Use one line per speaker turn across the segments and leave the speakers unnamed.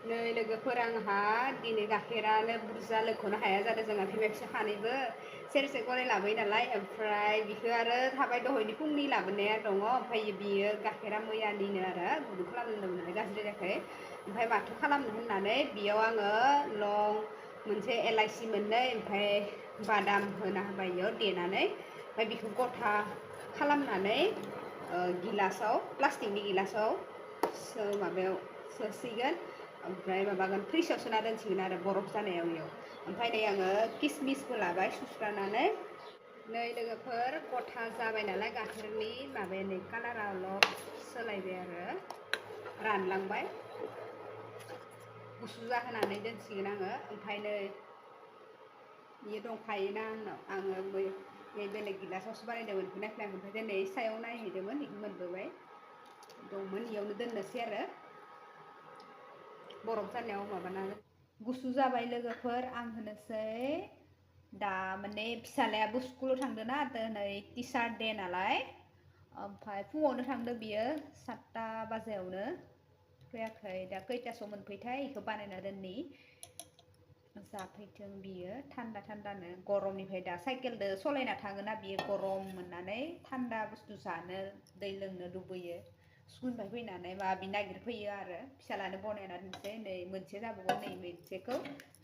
नै लोगोफोर आंहा दिनै गाइखेरानो बुरजा लोंख'नो हाया जादों जोंहा बिमा फिसा सानैबो सेरसे गराय लाबोयो नालाय ओमफ्राय बिखौ आरो थाबाय दहायनि फुंनि लाबोनाया दङ ओमफ्राय बियो गाइखेरा मैयानिनो आरो गुदुं खालामनो नालाय गाज्रि जायाखै ओमफ्राय माथो खालामनो होननानै बेयाव आङो लं मोनसे एलाइसि मोननै ओमफ्राय बादाम होना होबाय बेयाव देनानै ओमफ्राय बेखौ गथा खालामनानै गिलासाव प्लास्टिकनि गिलासाव माबायाव सोसिगोन ओमफ्राय माबागोन फ्रिजआव सोना दोनसिगोन आरो बरफ जानायाव इयाव ओमफ्राय नै आङो किसमिसबो लाबाय सुस्रानानै नै लोगोफोर गथा जाबाय नालाय गाइखेरनि माबाया नै कालाराल' सोलायबाय आरो रानलांबाय गुसु जाहोनानै दोनसिगोन आङो ओमफ्राय नै बियो दंखायोना आंनाव आङो बै बेलेग गिलासावसो बानायदोंमोन बेखौ नायफ्लाङाखै ओमफ्राय दिनै सायाव नायहैदोंमोन बेखौ मोनबोबाय दंमोन इयावनो दोननोसै आरो बरफ जानायाव माबानानै गुसु जाबाय लोगोफोर आं होनोसै दा माने फिसालायाबो स्कुलाव थांदों ना दिनै टिचार दे नालाय ओमफ्राय फुङावनो थांदो बियो 7टा बाजियावनो फैयाखै दा खैथासोआव मोनफैथाय बेखौ बानायना दोननि जाफैथों बियो थान्दा थान्दानो गरमनिफ्राय दा साइकेलदो सलायना थाङोना बियो गरम मोननानै थान्दा बुस्थु जानो दै लोंनो लुबैयो स्कुलनिफ्राय फैनानै माबि नागिरफैयो आरो फिसालानो बनायना दोनसै नै मोनसे जाबावगौ नै मोनसेखौ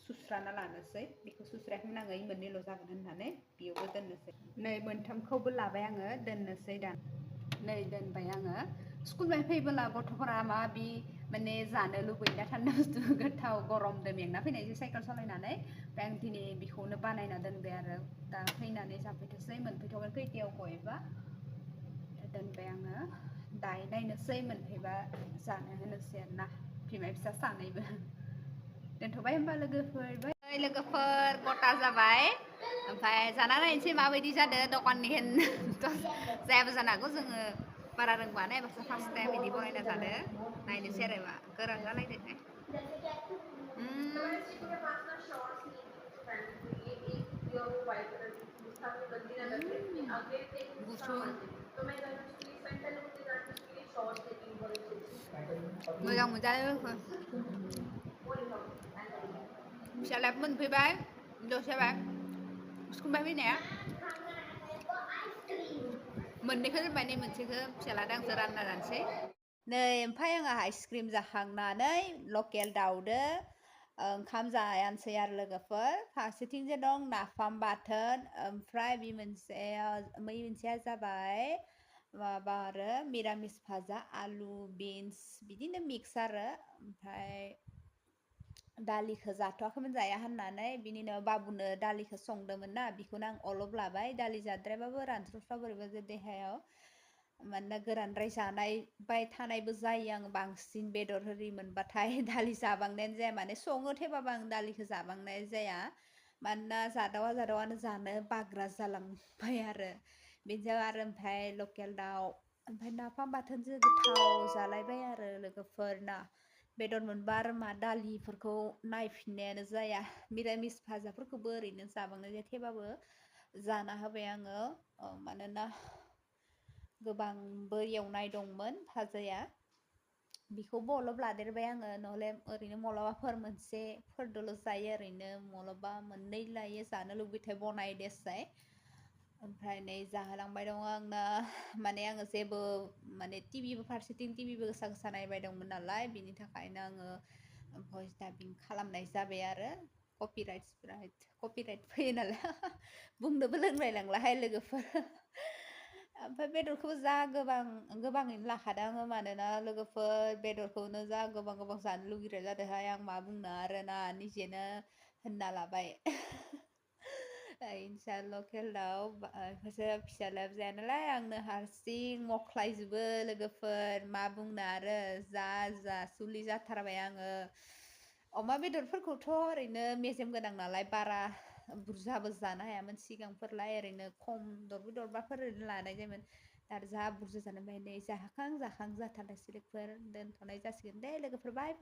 सुस्राना लानोसै बेखौ सुस्रायाखैमोन आङो मोननैल' जागोन होननानै बेयावबो दोननोसै नै मोनथामखौबो लाबाय आङो दोननोसै दा नै दोनबाय आङो स्कुलनिफ्राय फैबोला गथ'फोरा माबि माने जानो लुबैना थान्दा बुस्थु गोथाव गरमजों मेंना फैनायजों साइकेल सालायनानै ओमफ्राय आं दिनै बेखौनो बानायना दोनबाय आरो दा फैनानै जाफैथोंसै मोनफैथ'गोन खैथायाव गयोबा दोनबाय आङो दाय नायनोसै मोनफैबा जानो होनोसै आरो ना बिमा फिसा सानैबो दोनथ'बाय होमबा लोगोफोर लोगोफोर गथा जाबाय ओमफ्राय जाना नायनोसै माबायदि जादों दखाननि जायाबो जानो हागौ जोङो बारा रोंबाङा एबारसो फार्स्ट टाइम बिदि बनायना जादों नायनोसै आरो मा गोरा जालायदोंथाय गुसु मोजां मोनजायो फिसालायाबो मोनफैबाय दसे जाबाय स्कुलनिफ्राय फैनाया मोननैखौ दोनबाय नै मोनसेखौ फिसालादों आंसो रानना जानोसै नै ओमफ्राय आंहा आइसक्रिम जाखांनानै लकेल दाउदो ओंखाम जायानोसै आरो लोगोफोर फारसेथिंजे दं नाफाम बाथोन ओमफ्राय बे मोनसेया जाबाय माबा आरो मिरामिस भाजा आलु बिन्स बिदिनो मिक्स आरो ओमफ्राय दालिखौ जाथ'वाखैमोन जाया होननानै बिनि उनाव बाबुनो दालिखौ संदोंमोन ना बेखौनो आं अलप लाबाय दालि जाद्रायबाबो रानस्र'स्रा बोरैबा देहायाव मानोना गोरानद्राय जानाय बाय थानायबो जायो आं बांसिन बेदर होरि मोनबाथाय दालि जाबांनायानो जाया माने सङो थेवबाबो आं दालिखौ जाबांनाय जाया मानोना जादावानो जानो बाग्रा जालांबाय आरो बेजों आरो ओमफ्राय लकेल दाउ ओमफ्राय नाफाम बाथोनजों गोथाव जालायबाय आरो लोगोफोर ना बेदर मोनबा आरो मा दालिफोरखौ नायफिननायानो जाया मिरामिस भाजाफोरखौबो ओरैनो जाबांनाय जाया थेवबाबो जाना होबाय आङो मानोना गोबांबो एवनाय दंमोन भाजाया बेखौबो अलप लादेरबाय आङो नहले ओरैनो मलाबाफोर मोनसेफोरदोल' जायो ओरैनो मलाबा मोननै लायो जानो लुबैथाय बनाय देसाय ओमफ्राय नै जाहोलांबाय दङ आंनो माने आङो जेबो माने फारसेथिं टिभिबो गोसा गोसा नायबाय दंमोन नालाय बिनि थाखायनो आङो भइस डाबिं खालामनाय जाबाय आरो कपिराइट फैयो नालाय बुंनोबो रोंलायलांलाहाय लोगोफोर ओमफ्राय बेदरखौबो जा गोबाङैनो लाखादों आङो मानोना लोगोफोर बेदरखौनो जा गोबां जानो लुगैग्रा जादोंहाय आं मा बुंनो आरोना निजेनो होनना लाबाय इनसा लकेल दाउ फिसालायाबो जाया नालाय आंनो हारसिं मख्लायजोबो लोगोफोर मा बुंनो आरो जा सुलि जाथारबाय आङो अमा बेदरफोरखौथ' ओरैनो मेजेम गोनां नालाय बारा बुरजाबो जानो हायामोन सिगांफोरलाय ओरैनो खम दरबाफोर ओरैनो लानाय जायोमोन आरो जा बुरजा जानो ओमफ्राय नै जाखां जाथारनायसै लोगोफोर दोनथ'नाय जासिगोन दे लोगोफोर बाय बाय